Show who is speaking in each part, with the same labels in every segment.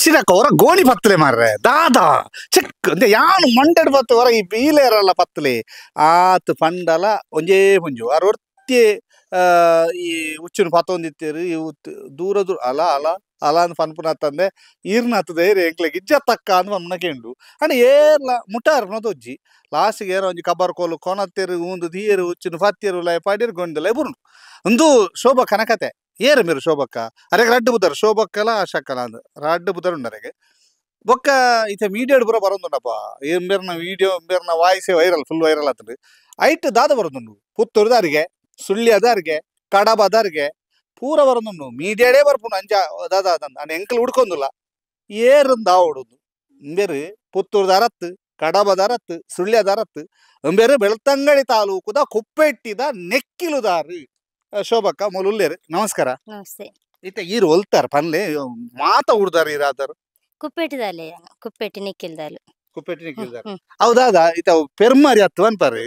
Speaker 1: ಬಸಿರಕ್ಕ ಹೊರ ಗೋಣಿ ಪತ್ತಲೆ ಮಾರ್ರೆ ದಾದಾ ಚೆಕ್ ಅಂದೆ ಯಾನು ಮಂಡಡ್ ಪತ್ತು ಹೊರ ಈ ಬೀಲೇರಲ್ಲ ಪತ್ತಲೆ ಆತ್ ಪಂಡಲ ಒಂಜೇ ಪುಂಜು ಆರ್ ಒರ್ತಿ ಈ ಉಚ್ಚುನು ಪತ್ತೊಂದಿತ್ತೇರು ಈ ದೂರ ದೂರ ಅಲ ಅಲ ಅಲ ಅಂದ್ ಪನ್ಪುನತ್ತಂದೆ ಈರ್ನ ಧೈರ್ಯ ಎಂಕ್ಲೆಗ್ ಇಜ್ಜ ತಕ್ಕ ಅಂದ್ ಪನ್ಪುನ ಕೇಂಡು ಅಂಡ ಏರ್ಲ ಮುಟ್ಟಾರ್ನ ತೋಜ್ಜಿ ಲಾಸ್ಟ್ಗೆ ಏರ ಒಂಜಿ ಕಬ್ಬರ್ ಕೋಲು ಕೊನತ್ತೇರು ಊಂದು ದೀಯರು ಉಚ್ಚುನು ಪತ್ತೇರು ಲೈ ಪಾಡೀರು ಗೊಂದಲ ಬುರುಂಡು ಒಂದು ಶೋಭಕ್ಕನ ಕತೆ ಏರು ಮೇರು ಶೋಭಕ್ಕ ಅರೆಗೆ ರಡ್ಡು ಬುದಾರು ಶೋಭಕ್ಕಲ ಆಶಕ್ಕಲ ಅಂದ್ ರಡ್ಡು ಬುದಾರು ಉಂಡು ಬೊಕ್ಕ ಇತ್ತೆ ಮೀಡಿಯಾಡ್ ಪೂರ ಬರೊಂದುಂಡಪ್ಪ ಎಂಬೆರ್ನ ವೀಡಿಯೋ ಎಂಬೆರ್ನ ವಾಯ್ಸೇ viral full viral ಆತುಂಡು ಐಟ್ ದಾದ ಬರೊಂದುಂಡು ಪುತ್ತೂರುದಾರಿಗೆ ಸುಳ್ಯದಾರಿಗೆ ಕಡಬದಾರಿಗೆ ಪೂರ ಬರೊಂದುಂಡು ಮೀಡಿಯಾಡೇ ಬರ್ಪುಂಡು ಅಂಚ ದಾದ ಅಂದ್ ಎಂಕಲ್ ಉಡ್ಕೊಂದುಲ್ಲ ಏರುಂದು ದಾವೊಡುಂದು ಇಂಬೆರು ಪುತ್ತೂರುದಾರತ್ತು ಕಡಬದಾರತ್ತು ಸುಳ್ಯದಾರತ್ತು ಇಂಬೆರು ಬೆಳ್ತಂಗಡಿ ತಾಲೂಕುದ ಕುಪ್ಪೆಟ್ಟಿದ ನೆಕ್ಕಿಲುದಾರು ಶೋಭಕ್ಕ ಮೂಲ ಉಲ್ಲೇರು. ನಮಸ್ಕಾರ.
Speaker 2: ನಮಸ್ತೆ.
Speaker 1: ಇತ್ತೆ ಈರು ಒಲ್ತಾರ ಪನ್ಲೆ ಮಾತ ಉಡ್ದಾರ ಈರಾದರು
Speaker 2: ಕುಪ್ಪೆಟ್ಟಿದಾಲೆ ಕುಪ್ಪೆಟ್ಟಿ ನೆಕ್ಕಿಲ್ದಾಲು
Speaker 1: ಕುಪ್ಪೆಟ್ಟಿ ನೆಕ್ಕಿಲ್ದಾರು ಹೌದಾದ ಇತ್ತ ಪೆರ್ಮಾರಿ ಅತ್ತು ಅನ್ಪಾರು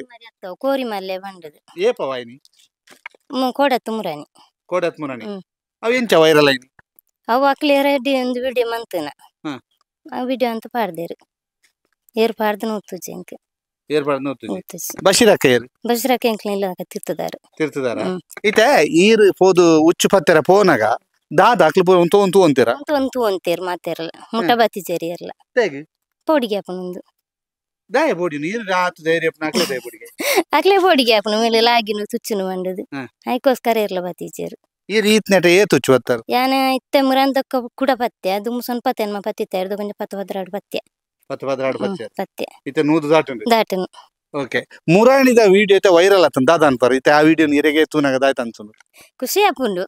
Speaker 2: ಕೋರಿ ಮಲ್ಲೆ ಬಂಡದು
Speaker 1: ಏಪ ವಾಯಿನಿ
Speaker 2: ಕೋಡತ್ತು ಮುರಾನಿ
Speaker 1: ಕೋಡತ್ ಮುರಾನಿ ಅವು ಎಂಚ ವೈರಲ್ ಐನಿ
Speaker 2: ಅವು ಅಕ್ಲೇರ ಒಂದು ವಿಡಿಯೋ ಮಂತನ ಆ ವಿಡಿಯೋ ಅಂತ ಪಾಡ್ದೇರು ಏರ್ ಪಾಡ್ದು ನೂತುಜಿ ಎಂಕ್
Speaker 1: ಏರ್ ಪಾಡ್ದು ನೂತುಜಿ ಬಶೀರಕ್ಕ ಏರು
Speaker 2: ಬಶೀರಕ್ಕ ಎಂಕ್ಲ ತಿರ್ತದಾರು
Speaker 1: ತಿರ್ತದಾರ ಇತ್ತೆ ಈರು ಪೋದು ಉಚ್ಚು ಪತ್ತೆರ ಪೋನಾಗ ದಾದ ಅಕ್ಲು ಪೂರ ಉಂತು ಉಂತು ಅಂತೀರ
Speaker 2: ಉಂತು ಅಂತೀರ ಮಾತೇರಲ್ಲ ಮುಟ್ಟ ಬತ್ತಿ ಜರಿ ಇರಲ್ಲ ಪೋಡಿಗೆ ಆಪುನೊಂದು
Speaker 1: ದಾಯ ಬೋಡಿ ನೀರು ರಾತ್ ಧೈರ್ಯ ಅಕ್ಲೆ ದಾಯ ಬೋಡಿಗೆ
Speaker 2: ಅಕ್ಲೆ ಬೋಡಿಗೆ ಆಪುನು ಮೇಲೆ ಲಾಗಿನು ತುಚ್ಚುನು ಬಂಡದು ಐಕೋಸ್ಕರ ಇರಲ್ಲ ಬತ್ತಿ ಜೇರು
Speaker 1: ಈ ರೀತ್ ನೆಟ ಏ ತುಚ್ಚು ಬತ್ತಾರೆ
Speaker 2: ಯಾನ ಇತ್ತೆ ಮುರಂದಕ್ಕ ಕೂಡ ಪತ್ಯ ದುಮ್ಮು ಪತ್ತೆ ನಮ್ಮ ಪತ್ತಿ ಇರ್ದು ಕೊಂಚ ಪತ್ತು ಪದ್ರಾಡು ಪತ್ಯ
Speaker 1: ಪತ್ತು ಪದ್ರಾಡು ಪತ್ಯ
Speaker 2: ಪತ್ಯ
Speaker 1: ಇತ್ತೆ ನೂದು ದಾಟುಂಡು
Speaker 2: ದಾಟುನು.
Speaker 1: ಓಕೆ ಮುರಾಣಿದ ವಿಡಿಯೋ ಇತ್ತೆ ವೈರಲ್ ಆತನ್ ದಾದ ಅನ್ಪಾರು ಇತ್ತೆ ಆ ವಿಡಿಯೋ ನೀರಿಗೆ ತೂನಾಗ ದಾಯ್ತ ಅನ್ಸುಂಡು
Speaker 2: ಖುಷಿ ಆಪುಂಡು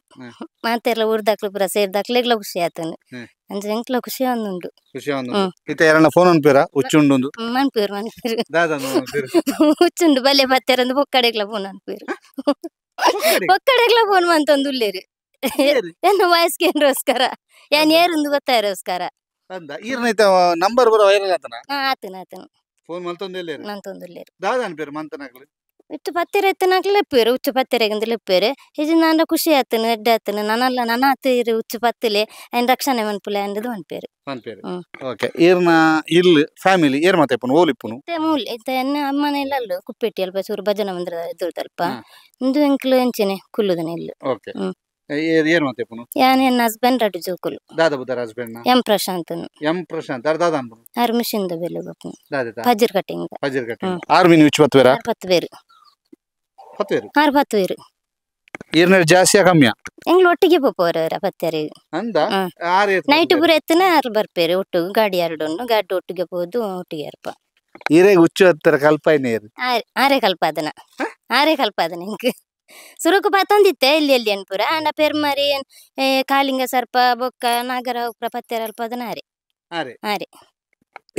Speaker 2: ಮಾತೆರ್ಲ ಊರ್ದಾಕ್ಲು ಪೂರ ಸೇರ್ದಾಕ್ಲೆಗ್ಲ ಖುಷಿ ಆತನು ಅಂಚ ಎಂಕ್ಲ ಖುಷಿ ಆಂದುಂಡು
Speaker 1: ಖುಷಿ ಆಂದುಂಡು ಇತ್ತೆ ಯಾರನ್ನ ಫೋನ್ ಅನ್ಪೇರ ಉಚ್ಚುಂಡು
Speaker 2: ಮನ್ಪೇರು ಮನ್ಪೇರು
Speaker 1: ದಾದ ಅನ್ಪೇರು
Speaker 2: ಉಚ್ಚುಂಡು ಬಲ್ಲೆ ಪತ್ತೆರಂದು ಬೊಕ್ಕಡೆಗ್ಲ ಫೋನ್ ಅನ್ಪೇರು ಬೊಕ್ಕಡೆಗ್ಲ ಫೋನ್ ಮಂತೊಂದು ಉಲ್ಲೇರು ಎನ್ನ ವಯಸ್ಸಿಗೆ ಏನ್ರೋಸ್ಕರ ಯಾನ್ ಏರುಂದು ಗೊತ್ತಾಯಿರೋಸ್ಕರ
Speaker 1: ಅಂದ ಈರ್ನ ಇತ್ತೆ ನಂಬರ್ ಪೂರ ವೈರಲ್ ಆತನ
Speaker 2: ಆತನ ಆತನ
Speaker 1: ಫೋನ್ ಮಲ್ತೊಂದು
Speaker 2: ಮಂತೊಂದು
Speaker 1: ದಾದ ಅನ್ಪೇರು ಮಂತನಾಗ್ಲು
Speaker 2: ಇಟ್ಟು ಪತ್ತೆರೆ ಎತ್ತನಾಗ್ಲು ಲೆಪ್ಪೇರು ಉಚ್ಚು ಪತ್ತೆರೆಗಂದು ಲೆಪ್ಪೇರು ಇದು ನಾನ ಖುಷಿ ಆತನು ಎಡ್ಡೆ ಆತನು ನಾನಲ್ಲ ನನ್ನ ಆತ ಇರು ಉಚ್ಚು ಪತ್ತಲೆ ಐನ್ ರಕ್ಷಣೆ ಮನ್ಪುಲೆ ಅಂದದು ಮನ್ಪೇರು
Speaker 1: ಮನ್ಪೇರು. ಓಕೆ ಈರ್ನ ಇಲ್ಲು ಫ್ಯಾಮಿಲಿ ಏರ್ ಮಾತೆ ಇಪ್ಪುನು ಓಲ್ ಇಪ್ಪುನು
Speaker 2: ಮೂಲ ಇತ್ತೆ ಎನ್ನ ಅಮ್ಮನ ಇಲ್ಲಲ್ಲು ಕುಪ್ಪೆಟ್ಟಿ ಅಲ್ಪ ಚೂರು ಭಜನ ಮಂದಿರ ಎದುರು ಇಂದು ಎಂಕ್ಲು ಎಂಚನೆ ಕುಲ್ಲುದನ ಇಲ್ಲು.
Speaker 1: ಓಕೆ ಏರ್ ಏರ್ ಮಾತೆ ಇಪ್ಪುನು
Speaker 2: ಯಾನ್ ಎನ್ನ ಹಸ್ಬೆಂಡ್ ರಡ್ಡು ಜೋಕುಲು
Speaker 1: ದಾದ ಬುದಾರ husband
Speaker 2: M Prashant
Speaker 1: M Prashant ಅರ್ ದಾದ ಅನ್ಪುನು
Speaker 2: ಆರ್ ಮಿಷಿನ್ the ಬೆಲೆ ಬಪ್ಪುನು
Speaker 1: ದಾದ
Speaker 2: ಫಜರ್ ಕಟಿಂಗ್
Speaker 1: ಫಜರ್ ಕಟಿಂಗ್ ಆರ್ ಮೀನು ಉಚ್ಚು ಪತ್ವೇರ
Speaker 2: ಪತ್ವೇರು
Speaker 1: ಪತ್ವೇರು
Speaker 2: ಆರ್ ಪತ್ವೇರು
Speaker 1: ಈರ್ನ ಜಾಸ್ತಿಯಾ ಕಮ್ಮಿಯಾ
Speaker 2: ಎಂಗ್ಲು ಒಟ್ಟಿಗೆ ಪೋಪೋರ ಪತ್ತೇರು
Speaker 1: ಅಂದ ಆರ್
Speaker 2: ನೈಟ್ ಪೂರ ಎತ್ತನ ಆರ್ ಬರ್ಪೇರು ಒಟ್ಟು ಗಾಡಿ ಎರಡು ಗಾಡಿ ಒಟ್ಟಿಗೆ ಪೋದು ಒಟ್ಟಿಗೆ ಅರ್ಪ
Speaker 1: ಈರೇಗ್ ಉಚ್ಚು ಹತ್ತರ ಕಲ್ಪಾಯಿನ ಏರು
Speaker 2: ಆರೇ ಕಲ್ಪಾದನ ಆರೇ ಕಲ್ಪಾದನ ಎಂಕ್ ಸುರುಕು ಪತ್ತೊಂದಿತ್ತೆ ಎಲ್ಲಿ ಎಲ್ಲಿ ಅನ್ಪುರ ಆಂಡ ಪೆರ್ಮರಿ ಕಾಲಿಂಗ ಸರ್ಪ ಬೊಕ್ಕ ನಾಗರ ಉಪ್ರ ಪತ್ತೇರ ಅಲ್ಪದನ ಆರೆ
Speaker 1: ಆರೆ
Speaker 2: ಆರೆ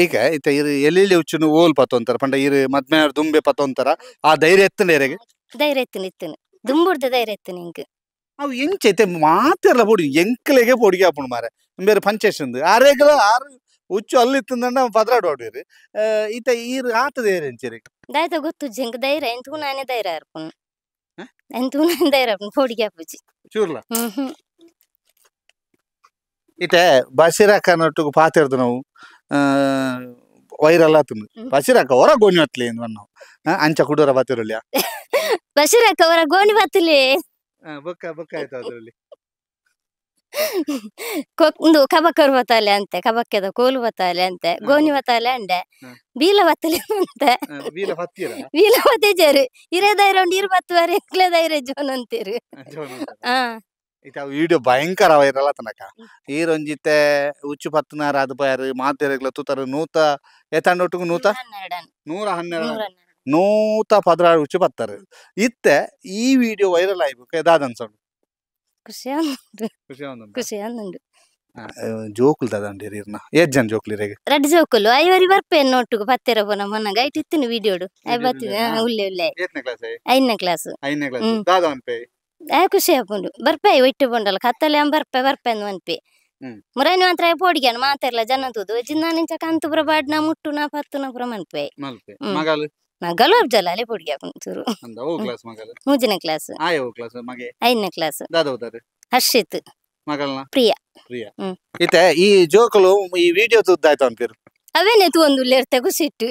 Speaker 1: ಈಗ ಇತ್ತೆ ಇರು ಎಲ್ಲೆಲ್ಲಿ ಉಚ್ಚುನು ಓಲ್ ಪತ್ತೊಂತಾರ ಪಂಡ ಇರು ಮದ್ಮೆ ದುಂಬೆ ಪತ್ತೊಂತಾರ ಆ ಧೈರ್ಯ ಎತ್ತನ ಏರೆಗ್
Speaker 2: ಧೈರ್ಯ ಎತ್ತನ ಇತ್ತನು ದುಂಬುಡ್ದ ಧೈರ್ಯ ಎತ್ತನ ಎಂಕ್
Speaker 1: ಅವು ಎಂಚೈತೆ ಮಾತೆರ್ಲ ಪೊಡಿ ಎಂಕ್ಲೆಗೆ ಪೊಡಿಗೆ ಆಪುಂಡು ಮಾರೆ ಬೇರೆ ಪಂಚೇಶ್ ಆರೇಗ್ಲ ಆರು ಉಚ್ಚು ಅಲ್ಲಿ ಇತ್ತಂದ ಪದ್ರಾಡು ಆಡುವೇರು ಇತ್ತೆ ಈರು ಆತ ಧೈರ್ಯ ಎಂಚೇರಿ
Speaker 2: ದಾಯ್ತ ಗೊತ್ತುಜ್ಜಿ ಎಂಕ್ ಧೈರ್ಯ ಎಂತೂ ನಾನೇ ಧೈರ್ಯ ಅರ್ಪುನು ಎಂತೂ ನಾನೇ ಧೈರ್ಯ ಅರ್ಪುನು ಪೊಡಿಗೆ ಆಪುಜಿ
Speaker 1: ಚೂರ್ಲ ಇತ್ತೆ ಬಸಿರಕ್ಕ ನೊಟ್ಟುಗು ಪಾತೆರ್ದು ನಾವು ವೈರಲ್ ಆತುಂಡು ಬಸಿರಕ್ಕ ಹೊರ ಗೋಣಿ ಬತ್ಲಿ ನಾವು ಅಂಚ ಕುಡೂರ ಪಾತೆರುಳ್ಳಿಯ
Speaker 2: ಬಸಿರಕ್ಕ ಹೊರ ಗೋಣಿ ಬತ್ತಲಿ
Speaker 1: ಬೊಕ್ಕ ಬೊಕ್ಕ ಆಯ್ತು ಅದ್ರಲ್ಲಿ
Speaker 2: ಒಂದು ಕಬಕ್ಕರು ಬತ್ತಾಲೆ ಅಂತೆ ಕಬಕ್ಕೆದ ಕೋಲು ಬತ್ತಾಲೆ ಅಂತೆ ಗೋಣಿ ಬತ್ತಾಲೆ ಅಂಡೆ ಬೀಲ ಬತ್ತಲೆ ಅಂತೆ
Speaker 1: ಬೀಲ ಪತ್ತೀರ
Speaker 2: ಬೀಲ ಬತ್ತೇಜರು ಇರೇ ಧೈರ್ಯ ಉಂಡು ಇರು ಬತ್ತುವಾರೆ ಎಂಕ್ಲೆ ಧೈರ್ಯ ಜೋನ್ ಅಂತೀರು.
Speaker 1: ಇತ್ತೆ ವಿಡಿಯೋ ಭಯಂಕರ ವೈರಲ್ ಆತನಕ ಈರೊಂಜಿತ್ತೆ ಉಚ್ಚು ಪತ್ತನಾರ ಅದು ಪಯಾರು ಮಾತೆರೆಗ್ಲ ತೂತಾರು ನೂತ ಏತಾಂಡೊಟ್ಟುಗು ನೂತ 112 116 ಉಚ್ಚು ಪತ್ತಾರೆ ಇತ್ತೆ ಈ ವಿಡಿಯೋ ವೈರಲ್ ಆಯ್ಬೇಕು ದಾದ ಅನ್ಸೋಡು
Speaker 2: ಖುಷಿ ಆಂದುಂಡು
Speaker 1: ಖುಷಿ ಆಂದುಂಡು
Speaker 2: ಖುಷಿ ಆಂದುಂಡು
Speaker 1: ಜೋಕುಲು ದಾದಂಡಿ ಇರ್ನ ಏತ್ ಜನ ಜೋಕುಲು ಇರೆಗ್
Speaker 2: ರಡ್ಡು ಜೋಕುಲು ಐವರಿ ಬರ್ಪೆ ನೋಟುಗು ಪತ್ತೆರ ಪೋನ ಮೊನ್ನಗ ಐಟ್ ಇತ್ತಿನ ವಿಡಿಯೋಡು I ಬತ್ತಿನ ಉಲ್ಲೆ ಉಲ್ಲೆ
Speaker 1: ಏತ್ನೇ ಕ್ಲಾಸ್
Speaker 2: ಐದನೇ ಕ್ಲಾಸ್
Speaker 1: ಐದನೇ ಕ್ಲಾಸ್ ದಾದ ಅನ್ಪೆ
Speaker 2: ಆ ಖುಷಿ ಆಪುಂಡು ಬರ್ಪೆ ಒಟ್ಟು ಪೋಂಡಲ ಕತ್ತಲೆ ಬರ್ಪೆ ಬರ್ಪೆ ಅಂದ್ ಮನ್ಪೆ ಮುರಾನಿ ಮಾತ್ರ ಪೋಡಿಗ್ಯಾನ ಮಾತೆರ್ಲ ಜನ ತೂದು ಜಿನ್ನಾನಿಂಚ ಕಂತು ಪೂರ ಬಾಡ್ನ ಮುಟ್ಟುನ ಪತ್ತುನ ಪೂರ ಮನ್ಪೆ
Speaker 1: ಮಲ್ಪೆ ಮಗಲು
Speaker 2: ಮಗಲು ಅಬ್ಜಲ ಅಲೆ ಪೋಡಿಗೆ ಆಪುಂಡು ಚೂರು
Speaker 1: ಅಂದ ಓ ಕ್ಲಾಸ್ ಮಗಲು
Speaker 2: ಮೂಜನೇ ಕ್ಲಾಸ್
Speaker 1: ಆಯ್ ಓ ಕ್ಲಾಸ್ ಮಗೆ
Speaker 2: ಐದನೇ ಕ್ಲಾಸ್
Speaker 1: ದಾದ ಓದಾರು
Speaker 2: ಹರ್ಷಿತ್
Speaker 1: ಮಗಳನ
Speaker 2: ಪ್ರಿಯಾ.
Speaker 1: ಪ್ರಿಯಾ. ಇತ್ತೆ ಈ ಜೋಕುಲು ಈ ವಿಡಿಯೋ ತುದ್ದಾಯ್ತು ಅನ್ಪಿರು
Speaker 2: ಅವೇನೆ ತೂವೊಂದು ಉಲ್ಲೆರ್ತೆ ಖುಷಿ ಇಟ್ಟು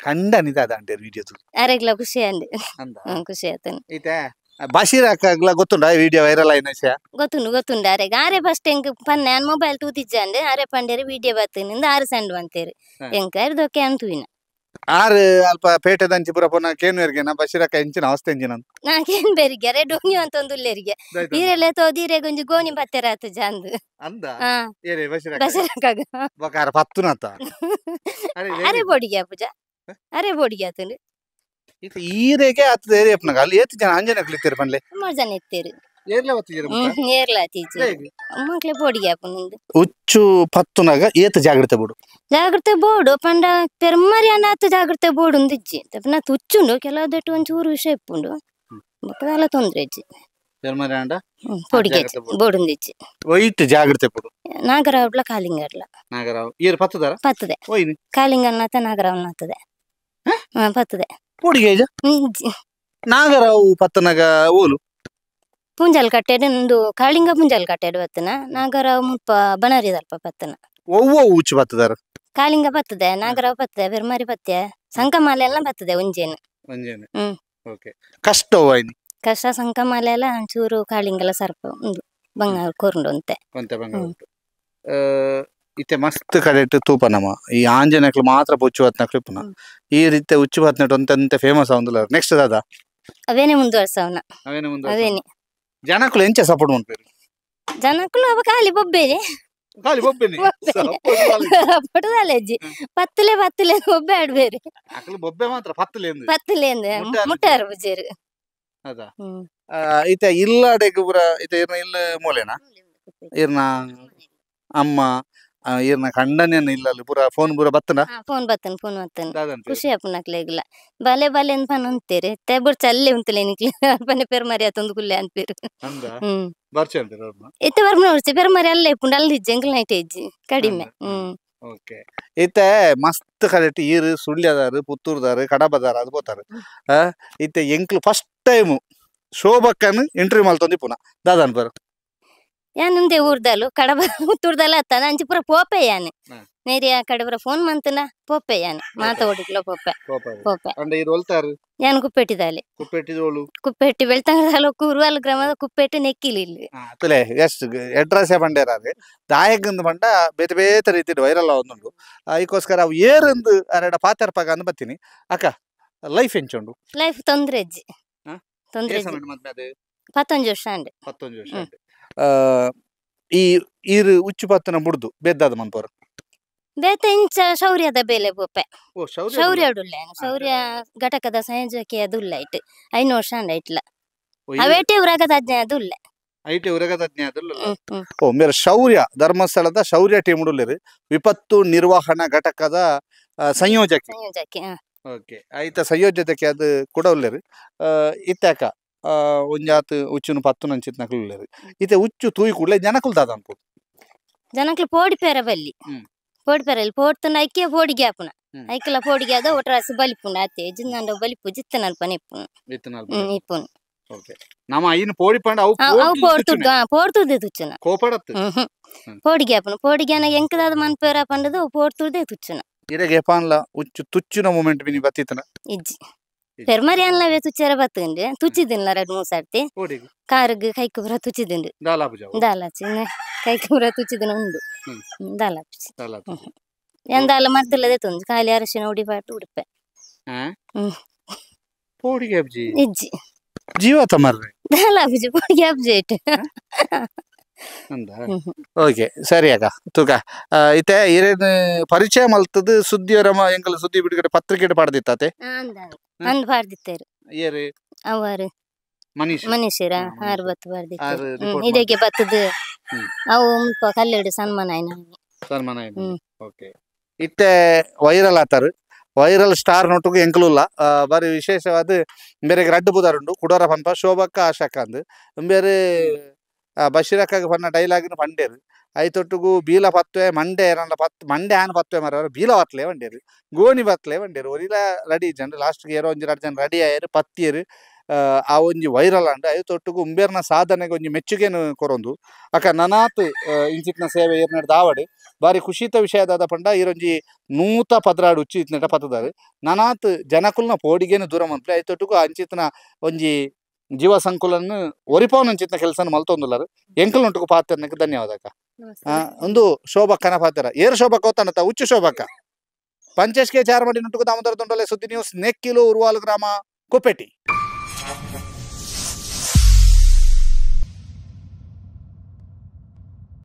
Speaker 1: ಕಂಡನಿದ ಅದಂಟೇರು ವಿಡಿಯೋ ತೂ
Speaker 2: ಅರೆಗ್ಲ ಖುಷಿ ಅಂಡ್ ಖುಷಿ ಆತನು
Speaker 1: ಇತ್ತೆ ಬಶೀರ್ ಅಕ್ಕಗ್ಲ ಗೊತ್ತುಂಡ ವಿಡಿಯೋ ವೈರಲ್ ಆಯಿನ ವಿಷಯ
Speaker 2: ಗೊತ್ತುಂಡು ಗೊತ್ತುಂಡು ಅರೆಗ್ ಆರೆ ಫಸ್ಟ್ ಎಂಕ್ ಪನ್ನೆ ಅನ್ ಮೊಬೈಲ್ ತೂತಿಜ್ಜಂಡ್ ಆರೆ ಪಂಡೇರು ವಿಡಿಯೋ ಬತ್ತಿನಿಂದ ಆರು ಸೆಂಡ್ ಬಂತೇರು ಎಂಕ್ ಅರ್ದೊಕೆ ಅಂತುವಿನ
Speaker 1: ಆರು ಅಲ್ಪ ಪೇಟೆ ದಂಚಿ ಪುರ ಪುನಃ ಕೇನುವೆರ್ಗೆನ ಬಶೀರಕ್ಕ ಎಂಚಿನ ಅವಸ್ಥೆ ಎಂಚಿನ
Speaker 2: ನಾ ಕೇನ್ ಬೇರಿಗೆ ಅರೆ ಡೋನಿ ಅಂತ ಒಂದು ಉಲ್ಲೇರಿಗೆ ಈರೆಲ್ಲ ತೋದಿರೆ ಗೊಂಜಿ ಗೋಣಿ ಬತ್ತೆರಾತು ಜಂದು
Speaker 1: ಅಂದ ಏರೆ ಬಶೀರಕ್ಕ
Speaker 2: ಬಶೀರಕ್ಕಗ
Speaker 1: ಬಕಾರ ಪತ್ತುನತ
Speaker 2: ಅರೆ ಬೋಡಿಗೆ ಪೂಜಾ ಅರೆ ಬೋಡಿಗೆ ಆತನು
Speaker 1: ಇತ್ತೆ ಈರೆಗೆ ಆತದ ಏರಿ ಅಪ್ಪನಗ ಅಲ್ಲಿ ಏತ್ ಜನ ಅಂಜನಕ್ಲು ಇತ್ತೀರಿ ಪನ್ಲೆ
Speaker 2: ಸುಮಾರು ಜನ ಇತ್ತೀರಿ
Speaker 1: ಏರ್ಲ ಬತ್ತಿಜೀರ
Speaker 2: ಏರ್ಲ ಆತೀಜಿ ಮಕ್ಳೆ ಬೋಡಿಗೆ ಆಪುನಂದು
Speaker 1: ಉಚ್ಚು ಪತ್ತುನಗ ಏತ್ ಜಾಗ್ರತೆ ಬೋಡು
Speaker 2: ಜಾಗ್ರತೆ ಬೋಡು ಪಂಡ ಪೆರ್ಮರಿ ಅನಾಥ ಜಾಗ್ರತೆ ಬೋಡು ಇಜ್ಜಿ ತಪ್ಪನ ತುಚ್ಚುಂಡು ಕೆಲವದಟ್ಟು ಒಂಚೂರು ವಿಷಯ ಇಪ್ಪುಂಡು ಬೊಕ್ಕದಾಲ ತೊಂದ್ರೆ ಇಜ್ಜಿ
Speaker 1: ಪೆರ್ಮರಿ ಅಂಡ
Speaker 2: ಪೊಡಿಗೆ ಬೋಡುಂದಿಜ್ಜಿ
Speaker 1: ಒಯ್ಟ್ ಜಾಗ್ರತೆ ಬೋಡು
Speaker 2: ನಾಗರಾವ್ಲ ಕಾಲಿಂಗರ್ಲ
Speaker 1: ನಾಗರಾವ್ ಏರ್ ಪತ್ತದಾರ
Speaker 2: ಪತ್ತದೆ
Speaker 1: ಒಯ್ನಿ
Speaker 2: ಕಾಲಿಂಗನ್ನಾತ ನಾಗರಾವ್ನಾತದೆ ಪತ್ತದೆ
Speaker 1: ಪೊಡಿಗೆ ನಾಗರಾವ್ ಪತ್ತನಗ ಓಲು
Speaker 2: ಪುಂಜಲ್ ಕಟ್ಟೆಡ್ ನಂದು ಕಾಳಿಂಗ ಪುಂಜಲ್ ಕಟ್ಟೆಡ್ ಬತ್ತನ ನಾಗರಾವ್ ಮುಲ್ಪ ಬನರಿದಲ್ಪ ಪತ್ತನ
Speaker 1: ಒವ್ವ ಉಚ್ಚು ಬತ್ತದಾರ
Speaker 2: ಕಾಳಿಂಗ ಬತ್ತದೆ ನಾಗರಾವ್ ಬತ್ತದೆ ಬೆರ್ಮರಿ ಬತ್ತೆ ಸಂಕಮಾಲೆ ಎಲ್ಲ ಬತ್ತದೆ ಒಂಜೇನು
Speaker 1: ಒಂಜೇನು ಓಕೆ ಕಷ್ಟ ವಾಯಿನಿ
Speaker 2: ಕಷ್ಟ ಸಂಕಮಾಲೆ ಎಲ್ಲ ಒಂಚೂರು ಕಾಳಿಂಗಲ ಸರ್ಪ ಉಂದು ಬಂಗಾರ ಕೊರುಂಡು ಅಂತೆ
Speaker 1: ಒಂತೆ ಬಂಗಾರ ಇತ್ತೆ ಮಸ್ತ್ ಕಡೆಟ್ ತೂಪ ನಮ ಈ ಆಂಜನಕ್ಲು ಮಾತ್ರ ಉಚ್ಚು ಬತ್ನಕ್ಲು ಇಪ್ಪುನ ಈ ರೀತಿ ಉಚ್ಚು ಬತ್ನಟ್ ಒಂತೆ ಫೇಮಸ್ ಆವಂದುಲ್ಲ ನೆಕ್ಸ್ಟ್ ದಾದಾ
Speaker 2: ಅವೇನೆ ಮುಂದುವರ್ಸವನ
Speaker 1: ಅವೇನೆ ಮುಂದುವರ್ಸ
Speaker 2: ಅವೇನೆ
Speaker 1: ಜನಕುಲು ಎಂಚ ಸಪೋರ್ಟ್ ಮನ್ಪೇರು
Speaker 2: ಜನಕುಲು ಅವ ಖಾಲಿ ಬೊಬ್ಬೆನೆ
Speaker 1: ಖಾಲಿ ಬೊಬ್ಬೆನೆ
Speaker 2: ಸಪೋರ್ಟ್ ದಾಲೆಜ್ಜಿ ಪತ್ತಲೆ ಪತ್ತಲೆ ಬೊಬ್ಬೆ ಆಡ್ಬೇರು
Speaker 1: ಅಕಲು ಬೊಬ್ಬೆ ಮಾತ್ರ ಪತ್ತಲೆ ಅಂದ್
Speaker 2: ಪತ್ತಲೆ ಅಂದ್ ಮುಟ್ಟಾರು ಬುಜೇರು
Speaker 1: ಅದ ಇತ್ತೆ ಇಲ್ಲಾಡೆಗ್ ಪೂರ ಇತ್ತೆ ಇರ್ನ ಇಲ್ಲ ಮೂಲೆನಾ ಇರ್ನ ಅಮ್ಮ ಇರ್ನ ಕಂಡನೇನ ಇಲ್ಲ ಪೂರ ಫೋನ್ ಪೂರ ಬತ್ತನ
Speaker 2: ಫೋನ್ ಬತ್ತನ ಫೋನ್ ಬತ್ತನ ಖುಷಿ ಆಪುನಕ್ಲೆಗ್ಲ ಬಲೆ ಬಲೆ ಅಂದ್ ಪನ್ ಅಂತೀರಿ ತೆಬುರ್ ಚಲ್ಲೆ ಉಂತಲೆ ನಿಕ್ಲೆ ಪನೆ ಪೆರ್ಮರಿ ಆತೊಂದು ಕುಲ್ಲೆ ಅನ್ಪೇರು ಇತ್ತೆ ಬರ್ಮನ ಉರ್ಚಿ ಪೆರ್ಮರಿ ಅಲ್ಲೇ ಇಪ್ಪುಂಡು ಅಲ್ಲಿ ಇಜ್ಜಿ ಎಂಕಲ್ ನೈಟ್ ಇಜ್ಜಿ ಕಡಿಮೆ
Speaker 1: ಓಕೆ ಇತ್ತೆ ಮಸ್ತ್ ಕರೆಕ್ಟ್ ಈರು ಸುಳ್ಯದಾರು ಪುತ್ತೂರ್ದಾರು ಕಡಬದಾರು ಅದು ಪೋತಾರು ಇತ್ತೆ ಎಂಕ್ಲು ಫಸ್ಟ್ ಟೈಮ್ ಶೋಭಕ್ಕನ್ ಇಂಟರ್ವ್ಯೂ ಮಲ್ತೊಂದು ಪುನಃ ದಾದ ಅನ್ಪರು
Speaker 2: ಯಾನ್ ಊರ್ದಲು ಕಡಬ ಪುತ್ತೂರ್ದಲ್ಲ ಅತ್ತಾನ ಅಂಚಿ ಪೂರ ಪೋಪೆ ಯಾನ್ ನೇರಿಯ ಕಡಬರ ಫೋನ್ ಮಂತನ ಪೋಪೆ ಯಾನ್ ಮಾತ ಓಡಿಕ್ಲ ಪೋಪೆ ಪೋಪೆ ಯಾನ್ ಕುಪ್ಪೆಟ್ಟಿದಾಲೆ
Speaker 1: ಕುಪ್ಪೆಟ್ಟಿದೋಳು
Speaker 2: ಕುಪ್ಪೆಟ್ಟಿ ಬೆಳ್ತಂಗಡ ತಾಲೂಕು ಉರುವಾಲು ಗ್ರಾಮದ ಕುಪ್ಪೆಟ್ಟು ನೆಕ್ಕಿಲಿ ಇಲ್ಲಿ
Speaker 1: ತುಲೆ ಎಸ್ ಅಡ್ರೆಸ್ ಪಂಡೇರಾರು ದಾಯಕಂದು ಪಂಡ ಬೇತೆ ಬೇತೆ ರೀತಿ ವೈರಲ್ ಆವೊಂದುಂಡು ಐಕೋಸ್ಕರ ಅವು ಏರಂದು ಅರೆಡ ಪಾತೆರ್ಪಾಗ ಅಂದ್ ಬತ್ತೀನಿ ಅಕ್ಕ ಲೈಫ್ ಎಂಚುಂಡು
Speaker 2: ಲೈಫ್ ತೊಂದ್ರೆ ಅಜ್ಜಿ ತೊಂದ್ರೆ 11 ವರ್ಷ ಅಂಡ್
Speaker 1: 11 ವರ್ಷ ಈ ಈರು ಉಚ್ಚು ಪತ್ತನ ಬುಡ್ದು ಬೆದ್ದಾದ ಮನ್ಪೋರು
Speaker 2: ಬೇತೆ ಇಂಚ ಶೌರ್ಯದ ಬೇಲೆ ಬೋಪೆ ಶೌರ್ಯ ಉಳ್ಳೆ ಶೌರ್ಯ ಘಟಕದ ಸಂಯೋಜಕಿ ಅದು ಉಲ್ಲ ಇಟ್ಟು 5 ವರ್ಷ ಅಂಡ್ ಇಟ್ಲ ಅವೇಟೆ ಉರಗದ ಅಜ್ಞ ಅದು ಉಲ್ಲ
Speaker 1: IT ಉರಗದ ಅಜ್ಞ ಅದು ಓ ಮೇರೆ ಶೌರ್ಯ ಧರ್ಮಸ್ಥಳದ ಶೌರ್ಯ ಟೀಮ್ ಉಳ್ಳಿರು ವಿಪತ್ತು ನಿರ್ವಹಣಾ ಘಟಕದ ಸಂಯೋಜಕಿ
Speaker 2: ಸಂಯೋಜಕಿ
Speaker 1: ಓಕೆ ಐತ ಸಂಯೋಜಕಿ ಅದು ಕೂಡ ಉಳ್ಳೇರು ಇತ್ತಾಕ ಒಂಜಾತ್ ಉಚ್ಚುನು ಪತ್ತು ನಂಚಿತ್ ನಕಲು ಉಳ್ಳೇರು ಇತ್ತೆ ಉಚ್ಚು ತೂಯಿ ಕೂಡಲೇ ಜನಕುಲ್ ದಾದ ಅನ್ಬೋದು
Speaker 2: ಜನಕ್ಲು ಪೋಡಿ ಪೇರ ಬಲ್ಲಿ ಪೋಡಿ ಪೇರಲ್ಲಿ ಪೋಡ್ತನ ಐಕೆ ಪೋಡಿಗೆ ಆಪುನ ಐಕೆಲ ಪೋಡಿಗೆ ಆದ ಒಟ್ರಾಸಿ ಬಲಿಪುಂಡು ಆತೆ ಜಿನ್ನಾಂಡ ಬಲಿಪು ಜಿತ್ತನಲ್ಪ ಇಪ್ಪುನು ಇಪ್ಪುನು
Speaker 1: ಓಕೆ ನಮ್ಮ ಐನು ಪೋಡಿ ಪಂಡ ಅವು
Speaker 2: ಅವು ಪೋಡ್ತುದ್ದು ಪೋಡ್ತುದ್ದೆ ತುಚ್ಚುನ
Speaker 1: ಕೋಪಡತ್ತು
Speaker 2: ಪೋಡಿಗೆ ಆಪುನ ಪೋಡಿಗೆ ಎಂಕದಾದ ಮನ್ಪೇರ ಪಂಡದು ಪೋಡ್ತುದ್ದೆ ತುಚ್ಚುನ
Speaker 1: ಇರೆಗೆ ಪಾನ್ಲ ಉಚ್ಚು ತುಚ್ಚುನ ಮೂಮೆಂಟ್ ಮಿನಿ ಬತ್ತಿತ್ತನ
Speaker 2: ಇಜ್ಜಿ ಪೆರ್ಮರಿ ಅನ್ಲವೇ ತುಚ್ಚರ ಬತ್ತುಂಡು ತುಚ್ಚಿದಿಲ್ಲ 2-3 ಸರ್ತಿ ಕಾರುಗ್ ಕೈಕು ಪೂರ ತುಚ್ಚಿದುಂಡು ದಾಲಾಚಿ ಕೈಕು ಪೂರ ತುಚ್ಚಿದಿನ ಉಂಡು ದಾಲಾಪುಜಿ ಎಂದಾಲ ಮರ್ದಲ್ಲದೆ ತೊಂದು ಖಾಲಿ ಅರಶಿನ ಉಡಿ ಪಾಟು ಉಡುಪೆ ಇಜ್ಜಿ
Speaker 1: ಜೀವ ತಮರ್ರೆ
Speaker 2: ದಾಲಾಪುಜಿ ಪೋಡಿಗೆ ಅಬ್ಜಿ ಇಟ್ಟು
Speaker 1: ಓಕೆ ಸರಿ ಅಕ್ಕ ತೂಕ ಇತ್ತೆ ಇರೇನು ಪರಿಚಯ ಮಲ್ತದ್ದು ಸುದ್ದಿಯವರಮ್ಮ ಎಂಕಲ್ ಸುದ್ದಿ ಬಿಡುಗಡೆ ಪತ್ರಿಕೆ ಪಾಡ್ದಿತ್ತಾತೆ
Speaker 2: ಅಂದ್ ಪಾಡ್ದಿತ್ತೇರು
Speaker 1: ಏರು
Speaker 2: ಅವರು
Speaker 1: ಮನೀಶ್
Speaker 2: ಮನೀಶರ ಆರು ಬತ್ತು ಪಾಡ್ದಿತ್ತೇರು ಇದಕ್ಕೆ ಬತ್ತದು ಅವು ಮುಲ್ಪ ಕಲ್ಲೆಡು ಸನ್ಮಾನ ಆಯ್ನ
Speaker 1: ಸನ್ಮಾನ ಆಯ್ನ ಓಕೆ ಇತ್ತೆ ವೈರಲ್ ಆತಾರು ವೈರಲ್ ಸ್ಟಾರ್ ನೋಟುಗು ಎಂಕಲುಲ್ಲ ಬಾರಿ ವಿಶೇಷವಾದ ಬೇರೆ ರಡ್ಡು ಬುದಾರುಂಡು ಕುಡೋರ ಪನ್ಪ ಶೋಭಕ್ಕ ಆಶಕ್ಕ ಅಂದ್ ಬೇರೆ ಬಶೀರಕ್ಕಾಗ ಪನ್ನ ಡೈಲಾಗಿನ ಪಂಡೇರು ಐತೊಟ್ಟುಗು ಬೀಲ ಪತ್ವೆ ಮಂಡೆ ಏರಲ್ಲ ಪತ್ ಮಂಡೆ ಆನ್ ಪತ್ವೆ ಮರ ಬೀಲ ಪತ್ಲೆ ಬಂಡೇರು ಗೋಣಿ ಪತ್ಲೆ ಬಂಡೇರು ಒರಿಲ ರೆಡಿ ಜನ ಲಾಸ್ಟ್ಗೆ ಏರೋ ಒಂಜಿ ಎರಡು ಜನ ರೆಡಿ ಆಯರು ಪತ್ತಿಯರು ಆ ಒಂಜಿ ವೈರಲ್ ಆಂಡ್ ಐತ ಒಟ್ಟುಗು ಉಂಬೇರ್ನ ಸಾಧನೆಗೆ ಒಂಜಿ ಮೆಚ್ಚುಗೆನು ಕೊರೊಂದು ಅಕ್ಕ ನನಾತ್ ಇಂಚಿತ್ನ ಸೇವೆ ಏರ್ನಡ್ ದಾವಡ್ ಬಾರಿ ಖುಷಿತ ವಿಷಯ ದಾದ ಪಂಡ ಈರೊಂಜಿ 112 ಉಚ್ಚು ಇತ್ನೆಟ ಪತ್ತದಾರು ನನಾತ್ ಜನಕುಲ್ನ ಪೋಡಿಗೆನು ದೂರ ಮನ್ಪುಲೆ ಐತೊಟ್ಟುಗು ಅಂಚಿತ್ನ ಒಂಜಿ ಜೀವ ಸಂಕುಲನ್ ಒರಿಪವನ ಅಂಚಿತ್ನ ಕೆಲಸನ ಮಲ್ತೊಂದುಲ್ಲಾರು ಎಂಕಲ್ನೊಟ್ಟುಗು ಪಾತೆರ್ನಕ್ಕೆ ಧನ್ಯವಾದ ಅಕ್ಕ. ಒಂದು ಶೋಭಕ್ಕನ ಪಾತೆರ ಏರು ಶೋಭಕ್ಕ ಒತ್ತನತ ಉಚ್ಚು ಶೋಭಕ್ಕ ಪಂಚೇಶ್ ಕೆ ಚಾರ್ಮಡಿ ನೊಟ್ಟುಗು ದಾಮೋದರ ದೊಂಡಲೆ ಸುದ್ದಿ ನ್ಯೂಸ್ ನೆಕ್ಕಿಲು ಉರುವಾಲು ಗ್ರಾಮ ಕುಪ್ಪೆಟ್ಟಿ.